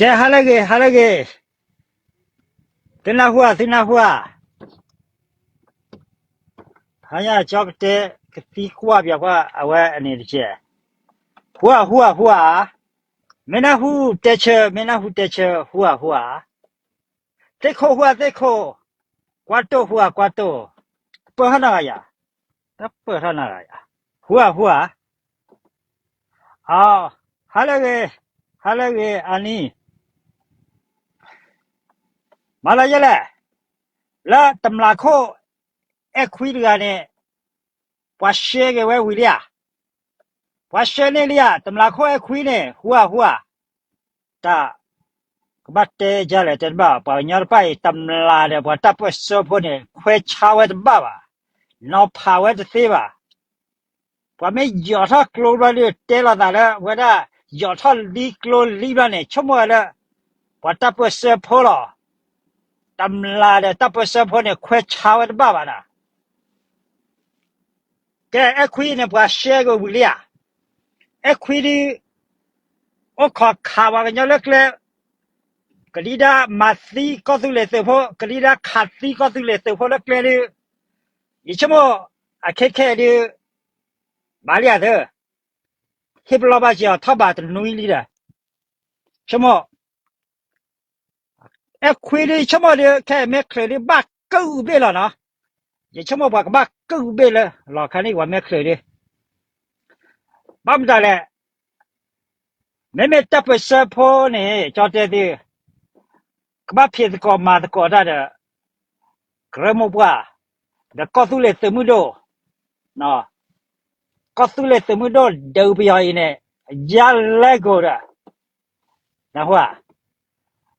ကဲ ဟါလၢအဂ့ၤ ဟါလၢအဂ့ၤ, သုနၢ်ဟူဧါ သုနၢ်ဟူဧါ, ဟါညါကၠီကတဲ ကသံကွၢ်ပၠးကွၢ်အဝဲအန့ၣ်တက့ၢ်, ဟူဧါ ဟူဧါ ဟူဧါ, မ့ၢ်နၢ်ဟူတဲဆၢ မ့ၢ်နၢ်ဟူတဲဆၢ ဟူဧါ ဟူဧါ, သ့ၣ်ခိၣ် ဟူဧါ သ့ၣ်ခိၣ်, ကွၢ်တိၢ် ဟူဧါ ကွၢ်တိၢ်, ပၢၢ်ထီၣ်နၤဂၤယၤ, တပၢၢ်ထီၣ်နၤဂၤယၤ, ဟူဧါ ဟူဧါ, အ ဟါလၢအဂ့ၤ, ဟါလၢအဂ့ၤ အနံၤ, မၤလီၤယဲလဲၣ်, လၢတမျးခိၣ် အဲၣ်ခွံတဂၤန့ၣ် ပှၤရှဲက့ၤဝဲဝံၤလံဧါ, ပှၤရှဲန့ၢ်လံဧါ တမျးခိၣ်အဲၣ်ခွံန့ၣ် ဟူဧါ ဟူဧါ, တၢ် ကဘၣ်တဲဒ်လဲၣ်တဲတဘၣ် ပှၤကညီတဖၣ်အံၤ တမျးဒီးပှၤတၢ်ပၢၢ်ဆၢဖိန့ၣ် ခွဲးဆါဝဲတဘၣ်ဘၣ်, နီၤဖးဝဲတသ့ဘၣ်, ပှၤမ့ၢ်ယီၤထီၣ်ကျိဘျီဒီး တဲလိာ်သးလၢဝဲဒၣ် ယီၤထီၣ်လံကျိလံဘျီန့ၣ် ဆိကမိၣ်ဝဲလၢ ပှၤတၢ်ပၢၢ်ဆၢဖိလီၤ, တမျးဒီးတၢ်ပၢၢ်ဆၢဖိန့ၣ် ခွဲးဆါဝဲတဘၣ်ဘၣ်နီၤ ကဲ အဲၣ်ခွံန့ၣ် ပှၤရှဲက့ၤဝံၤလံဧါ, အဲၣ်ခွံဒုး အိၣ်ခိးခးပှၤကညီလၢကျဲ, ကဒံဒါမၤသံကီၢ်သူလ့ၤသုးဖိ ကဒံဒါခးသံ ကီၢ်သူလ့ၤသုးဖိလၢကျဲဒုး, ယဆိကမိၣ် အခဲခဲဒုး ဘၣ်လံဧါသၢ, ဟ့ၣ်ပလီၢ်ဘၣ်စ့ၢ်အီၤ ထီၣ်ဘးတနွံလံဒီး, ဆိကမိၣ် အဲၣ်ခွံဒုး ယဆိကမိၣ်ဒုး ခဲအံၤမ့ၢ်ချုးဒုး ဘၣ်ကုၢ်ဘ့ၣ်လီၤနီၤ, ယဆိကမိၣ်ပှၤကဘၣ်ကုၢ်ဘ့ၣ်လၢ လီၤခါန့ၣ် ပှၤမ့ၢ်ချုးဒုး, ဘၣ်မတၤလဲၣ်, မ့မ့ၢ်တၢ်ပၢၢ်ဆၢဖိန့ၣ် ကၠီတဲသု, ကဘၣ်ဖံးသကိးမၤသကိးတၢ်ဒီး ကရၢမိၢ်ပှၢ်, ဒီးကီၢ်သူလ့ၤသုးမုၢ်ဒိၣ်, ကီၢ်သူလ့ၤသုးမုၢ်ဒိၣ်ဒုးပယီၤအံၤန့ၣ် ယါလဲကိာ်ဒီး, နၢ်ဟူဧါ,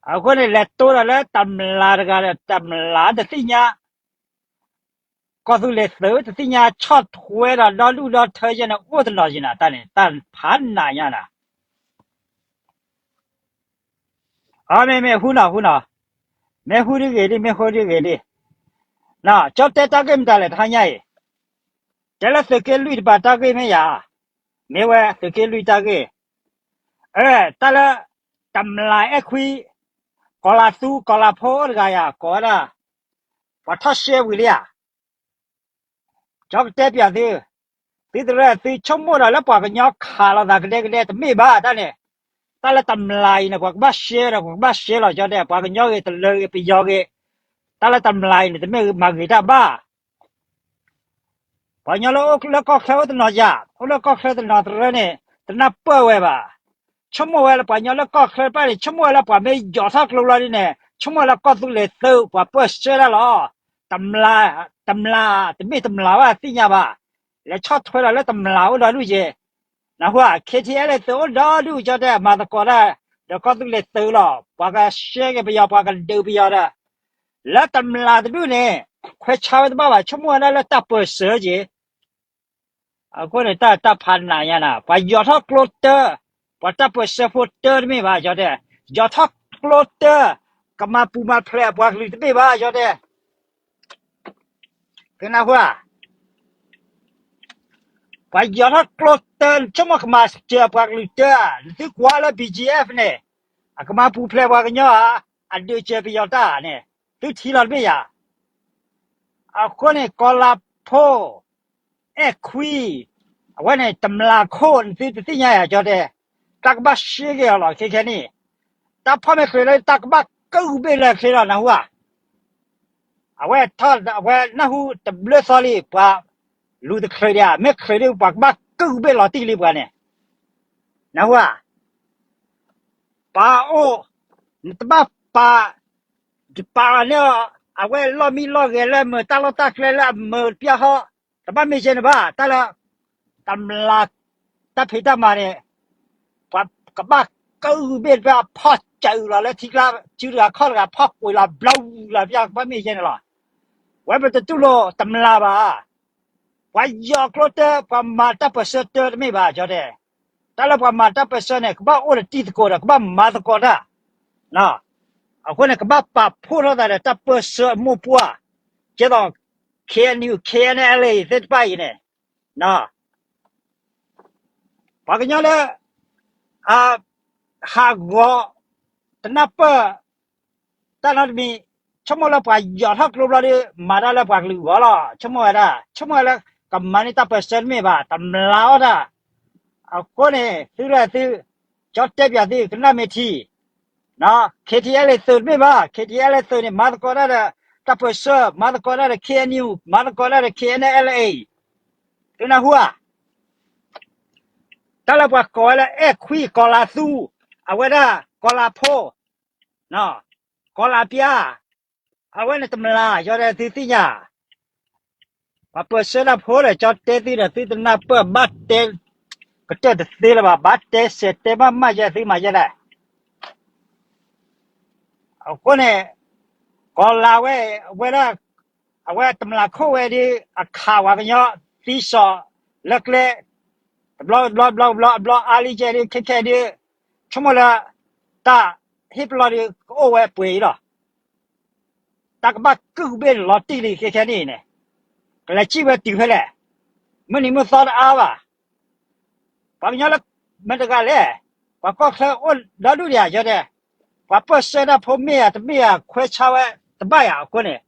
အဃိန့ၣ် လဲၤတိဒီးလၢတမျးတဂၤဒီး တမျးတသ့ၣ်ညါ, ကီၢ်သူလ့ၤသုးတသ့ၣ်ညါ ဆီၣ်ထွဲဒီးဒီဒူၣ်ဒီထၢယဲၢ်န့ၣ် အိၣ်တနီၤယဲၢ်နၤ တၢ်န့ၣ် တၢ်ဖးနးညါနၤ အမ့ၢ်မ့ၢ်ဟူနီၤဟူနီၤ, မ့ၢ်ဟူဒ်ဂ့ၤဒ် မ့ၢ်ဟူဒ်ဂ့ၤဒ်, ကၠီတဲတၢ်ဂ့ၢ်မတၤလဲၣ်တဟါညါအံၤ, တဲလၢသုးက့လွံၢ်တပၤတၢ်ဂ့ၢ်မ့ၢ်ယၤ, မ့ၢ်ဝဲသုးက့လွံၢ်တၢ်ဂ့ၢ်, အ တၢ်လၢ တမျးအဲၣ်ခွံ, ကီၤလၤသူ ကီၤလၤဖိအိၣ်တဂၤယၤ ကိးဝဲဒၣ်, ပှၤထီၣ်ရှဲဝံၤလံဧါ ကၠီကတဲပၠးသု, သုတရၢ သုဆိကမိၣ်ဒီးလၢပှၤကညီခးလိာ်သးကဒဲကဒဲတမ့ၢ်ဘၣ်တၢ်န့ၣ်, တၢ်လၢတမျးအံၤန့ၣ် ပှၤကဘၣ်ရှဲဒီး ပှၤကဘၣ်ရှဲလီၤ ကၠီတဲ ပှၤကညီဂ့ၤ တလၢဂ့ၤ ပယီၤဂ့ၤ, တၢ်လၢတမျးအံၤန့ၣ် တမ့ၢ်မၤဂ့ၤတၢ်ဘၣ် ပှၤကညီလၢအိၣ်လၢကီၢ်ချၢအိၣ်တနီၤယၤ, အိၣ်လၢကီၢ်ချၢတနီၤတရၢန့ၣ် တနၢ်ပၢၢ်ဝဲဘၣ်. ဆိကမိၣ်ဝဲလၢပှၤကညီလၢကီၢ်ချၢတဖၣ်န့ၣ် ဆိကမိၣ်ဝဲလၢပှၤမ့ၢ်ယီၤထီၣ်ကျိလီၤဒ်န့ၣ် ဆိကမိၣ်ဝဲလၢကီၢ်သူလ့ၤသုး ပှၤပၢၢ်ဆၢတၢ်လီၤ. တမျး, တမျး, တမ့ၢ်တမျးဘၣ်သ့ၣ်ညါဘၣ်. လဲၤဆီၣ်ထွဲလီၤလၢတမျးအိၣ်ဒီဒူၣ်က့ၤ, နၢ်ဟူဧါ, ခ့ထံအဲလ့ၣ်သုးအိၣ်ဒီဒူၣ်ကၠီတဲ မၤသကိးတၢ် ဒီးကီၢ်သူလ့ၤသုးလီၤ. ပှၤကရှဲက့ၤပယီၤ ပှၤကဒုးပယီၤဒီး လၢတမျးတဒူၣ်န့ၣ် ခွဲးဆါဝဲတဘၣ်ဘၣ် ဆိကမိၣ်ဝဲဒၣ်လၢတၢ်ပၢၢ်ဆၢက့ၤ အဃိန့ၣ် တၢ်တၢ်ဖးနးညါနၤ ပှၤယီၤထီၣ်ကျိတၢ, ပှၤတၢ်ပၢၢ်ဆၢဖိတၢတမ့ၢ်ဘၣ် ကၠီတဲ, ယီၤထီၣ်ကျိတၢ, ကမၤပူၤမၤဖျဲးအပှၤကလုာ်တမ့ၢ်ဘၣ် ကၠီတဲ. ကနၢ်ဟူဧါ, ပှၤယီၤထီၣ်ကျိတၢ ဆိကမိၣ်ကမၤစၢၤအပှၤကလုာ်တၢဧါ, နသုကွၢ်လၢ ဘီၣ်ကၠံအၣ်ဖ်န့ၣ်, အကမၤပူၤဖျဲးပှၤကညီဧါ, အဒုးစၢၤပယီၤတၢ်န့ၣ်, သုထံၣ်လီၤတမ့ၢ်ဧါ. အဃိန့ၣ် ကီၤလၤဖိ အဲၣ်ခွံ, အဝဲန့ၣ် တမျးခိၣ် နသုတသ့ၣ်ညါယၤ ကၠီတဲ, တၢ်ကဘၣ်ရှဲက့ၤအီၤလီၤ ခဲခဲန့ၣ်, တၢ်ဖီၣ်မ့ၢ်ချုးလၢ တၢ်ကဘၣ်ကုၢ်ဘ့ၣ်လၢချ့လီၤ နၢ်ဟူဧါ. အဝဲထီၣ် အဝဲနၢ်ဟူတဘျုးသီလံ ပှၤလူၤတချုးဒံးဧါ, မ့ၢ်ချုးဒံး ပှၤကဘၣ်ကုၢ်ဘ့ၣ်လီၤတံၢ်လံပှၤန့ၣ်, နၢ်ဟူဧါ. ပာ်အိၣ်, နတဘၣ်ပာ်, ပာ်အီၤန့ၣ် အဝဲလီၢ်မံလီၢ်ဂဲၤလၢအမုာ် တၢ်လီၢ်တၢ်ကျဲလၢအမုာ်တပျၢ်ဟီ, တဘၣ်မ့ၢ်ကဲန့ၣ်ဘၣ်, တၢ်လၢ တမျး တၢ်ဖံးတၢ်မၤန့ၣ် ပှၤကဘၣ်ကုၢ်ဘ့ၣ်တဘ့ၣ် ဖီၣ်စၢၤလီၤလၢထံကျါ စုတဂၤခီၣ်တဂၤ ဖီၣ်ကွံာ်လီၤ ဘျီလီၤပျၢ် ကဘၣ်မ့ၢ်ကဲန့ၣ်လီၤ. ဝဲပတတူၢ်လိာ်တမျးဘၣ်. ပှၤယီၤကျိတၢ ပှၤမၤတၢ်ပၢၢ်ဆၢတၢတမ့ၢ်ဘၣ် ကၠီတဲ. တၢ်လၢပှၤမၤတၢ်ပၢၢ်ဆၢန့ၣ် ကဘၣ်အိၣ်ဒီးတံၤသကိးဒီး ကဘၣ်မၤသကိးတၢ် အဃိန့ၣ် ကဘၣ်ပာ်ဖှိၣ်ထီၣ်သးဒီးတၢ်ပၢၢ်ဆၢအမိၢ်ပှၢ်, ကဲသိး ခ့ၣ်အဲၣ်ယူၣ် ခ့ၣ်အဲၣ်ယူၣ် သ့ၣ်တဖၣ်အံၤန့ၣ်, ပှၤကညီလၢ အ ဟးဂီၤ တနၢ်ပၢၢ် တၢ်နီတမံၤ, ဆိကမိၣ်လၢပှၤယီၤထီၣ်ကျိဘျီဒီး မၤတၢ်လၢပှၤကလုာ်ဂီၢ်လီၤ. ဆိကမိၣ်ဝဲဒၣ် ဆိကမိၣ်ဝဲလၢ ကမၤန့ၢ်တၢ်ပၢၢ်ဆၢတမ့ၢ်ဘၣ်, တမျးအီၣ်တၢ်. အဃိန့ၣ် သုလၢသု ကၠီတဲပၠးသု ကနၣ်မ့ၢ်ထံ KTLA သုးတမ့ၢ်ဘၣ်, KTLA သုးန့ၣ် မၤသကိးတၢ်ဒီး တၢ်ပၢၢ်ဆၢ, မၤသကိးတၢ်ဒီး KNU, မၤသကိးတၢ်ဒီး KNLA. သုနၢ်ဟူဧါ. တၢ်လၢပှၤကိးဝဲလၢအဲၣ်ခွံ ကီၤလၤသူ, အဝဲဒၣ်ကီၤလၤဖိ, ကီၤလၤပျါ, အဝဲန့ၣ်တမျး ယီၤဒီးသုသ့ၣ်ညါ, ပှၤပၢၢ်ဆၢတၢ်ဖိဒီး ကၠီတဲသုဒီး သုတနၢ်ပၢၢ် ဘၣ်တဲ ကတၢၢ်တသ့လၢၤဘၣ်, ဘၣ်တဲစဲးတဲမးမးယဲ သုမၤယဲဒၣ်. အဃိန့ၣ် ကီၤလၤဝဲ အဝဲဒၣ် အဝဲတမျးခိၣ်ဝဲဒီး အခးပှၤကညီသံစီၣ်လၢကျဲ တဘျီဘျီဘျီဘျီ အဘျီအါလံကဲဒီး ခဲခဲဒီး ဆိကမိၣ်လၢ တၢ်ဟ့ၣ်ပလီၢ်ဒီး ကအိၣ်ဝဲပှဲၤအံၤလီၤ. တၢ်ကဘၣ်ကုၢ်ဘ့ၣ်န့ၣ် လီၤတံၢ်လံခဲခဲန့ၣ်န့ၣ် ကလဲၤစံၣ်ဝဲတုၤဖဲလဲၣ်, မုၢ်နံၤမုၢ်သီတအါဘၣ်. ပှၤကညီလၢမတၤတဂၤလဲၣ်, ပှၤကီၢ်ချၢအိၣ်ဒီဒူၣ်ဒံးဧါ ယတဲ, ပှၤပၢၢ်ဆၢတၢ်ဖိမ့ၢ်ဧါတမ့ၢ်ဧါ ခွဲးဆါဝဲတဘၣ်ယၤအဃိန့ၣ်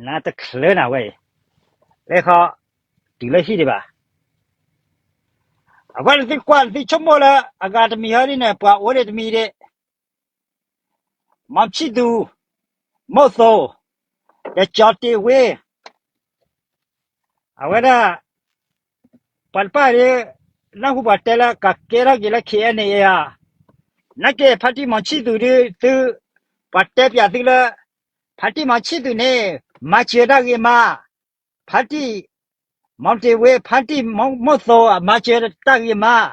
နတချုးနၤဝဲအံၤ, လၢခီ တုၤလၢဟံၣ်ဒံးဘၣ်. အဃိန့ၣ်သုကွၢ်သုဆိကမိၣ်လၢ အဂၤတမံၤဟီဒ်န့ၣ် ပှၤအိၣ်ဒံးတမံၤဒံး မီၢ်ဆံၣ်သူး, မိၣ်သိး, ဒီးကၠီတ့ၢ်ဝ့, အဝဲဒၣ် ပှၤတဖၣ်ဒီး နၢ်ဟူပှၤတဲလၢကကဲထီၣ်က့ၤလၢ KNA ဧါ. နာ်က့ ဖါတံၢ်မီၢ်ဆံၣ်သူးဒီးသု, ပှၤတဲပၠးသုလၢ ဖါတံၢ်မီၢ်ဆံၣ်သူးန့ၣ် မၤစၢၤတၢ်ဂ့ၤမး, ဖါတံၢ် မီၢ်တ့ၢ်ဝ့ ဖါတံၢ်မိၣ်သိး အမၤစၢၤတၢ်ဂ့ၤမး,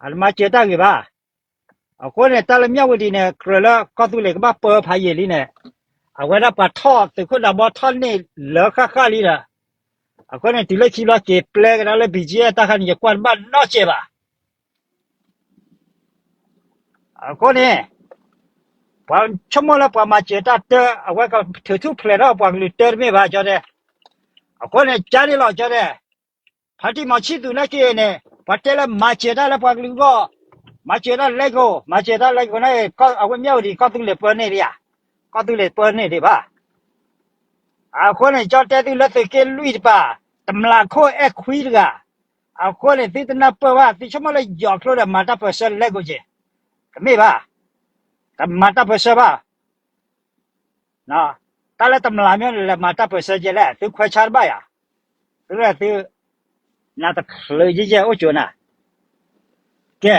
အတမၤစၢၤတၢ်ဂ့ၤဘၣ်. အဃိန့ၣ် တၢ်လၢမၠၣ်ဝတံၤန့ၣ် ကြၢးလၢကီၢ်သူလ့ၤကဘၣ်ပၢဖးယံာ်လံန့ၣ်, အဝဲဒၣ်ပှၤထီၣ်သုးခိၣ်ဒးဘီထီၣ်န့ၢ်လၢဃၣ်ဃၣ်လံဒီး, အဃိန့ၣ် တုၤလၢခံဘျီက့ၤပျဲကဒါလၢ ဘံၣ်ကၠံၣ် တၢ်ခါန့ၣ် ယကွၢ်တဘၣ်နီတစဲးဘၣ်. အဃိန့ၣ် ပှၤဆိကမိၣ်လၢပှၤမၤစၢၤတၢ်တၢ အဝဲကထုးထူၣ်ဖျဲးထီၣ်ပှၤကလုာ်တၢတမ့ၢ်ဘၣ် ကၠီတဲ. အဃိန့ၣ် ကန့ၣ်လီၤ ကၠီတဲ, ဖါတံၢ်မီၢ်ဆံၣ်သူးနာ်က့န့ၣ် ပှၤတဲလၢမၤစၢၤတၢ်လၢပှၤကလုာ်အဂီၢ်, မၤစၢၤတၢ်လဲကိး, မၤစၢၤတၢ်လဲကိးန့ၣ် အဝဲမၠၣ်ဝတံၤ ကီၢ်သူလ့ၤပၢန့ၢ်ဒံးဧါ, ကီၢ်သူလ့ၤပၢန့ၢ်ဒံးဘၣ်. အဃိန့ၣ် ကၠီတဲသုလၢသုးက့လွံၢ်တပၤ, တမျးခိၣ်အဲၣ်ခွံတဂၤ, အဃိန့ၣ် သုတနၢ်ပၢၢ်ဘၣ်, သုဆိကမိၣ်လၢယီၤချိဒီး မၤတၢ်ပၢၢ်ဆၢလဲကိးက့ၤ, တမ့ၢ်ဘၣ်, တမၤတၢ်ပၢၢ်ဆၢဘၣ်. တၢ်လၢတမျးမ့ၢ်လဲၤမၤတၢ်ပၢၢ်ဆၢကဲလဲၣ်, သုခွဲးဆါတဘၣ်ယၤ, သုလၢသု နတချုးယဲၢ်ယဲၢ်အိၣ်ကၠိနၤ, ကဲ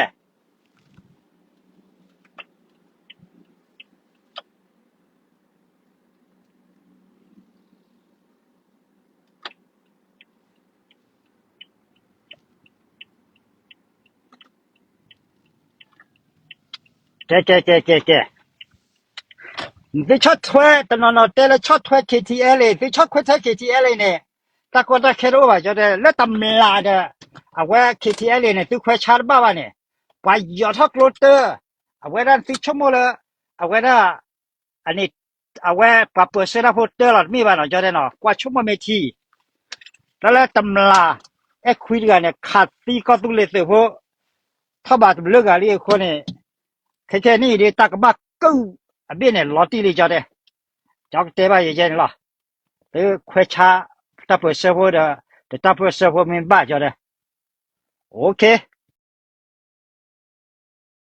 ကဲ ကဲ ကဲ ကဲ ကဲ, သုဆီၣ်ထွဲ တနီၤနီၤတဲလၢဆီၣ်ထွဲ KTLA, သုဆီၣ်ထွဲ KTLA န့ၣ် တၢ်ကီတၢ်ခဲတအိၣ်ဘၣ် ကၠီတဲ, လၢတမျးဒီး အဝဲ KTLA န့ၣ် သုခွဲးဆါတဘၣ်ဘၣ်န့ၣ်, ပှၤယီၤထီၣ်ကျိတၢ, အဝဲဒၣ်သုဆိကမိၣ်လၢ အဝဲဒၣ် အန့ၣ် အဝဲပှၤပၢၢ်ဆၢတၢ်ဖိတၢလီၤတမ့ၢ်ဘၣ်နီၤ ကၠီတဲနီၤ, ကွၢ်ဆိကမိၣ်မ့ၢ်ထံ, တၢ်လၢတမျး အဲၣ်ခွံတဂၤန့ၣ် ခးသံကီၢ်သူလ့ၤသုးဖိ ထီၣ်ဘးတဘျုးဂၤလံအဃိန့ၣ်, ခဲခဲနံၣ်အံၤဒ်တၢ်ကဘၣ်ကုၢ်အဘ့ၣ်န့ၣ် လီၤတံၢ်လံ ကၠီတဲ, ကၠီကတဲဘၣ်ယဲယဲန့ၣ်လီၤ, သုခွဲးဆါ တၢ်ပၢၢ်ဆၢဖိဒီး တၢ်ပၢၢ်ဆၢဖိမ့ၢ်ဘၣ် ကၠီတဲ, OK.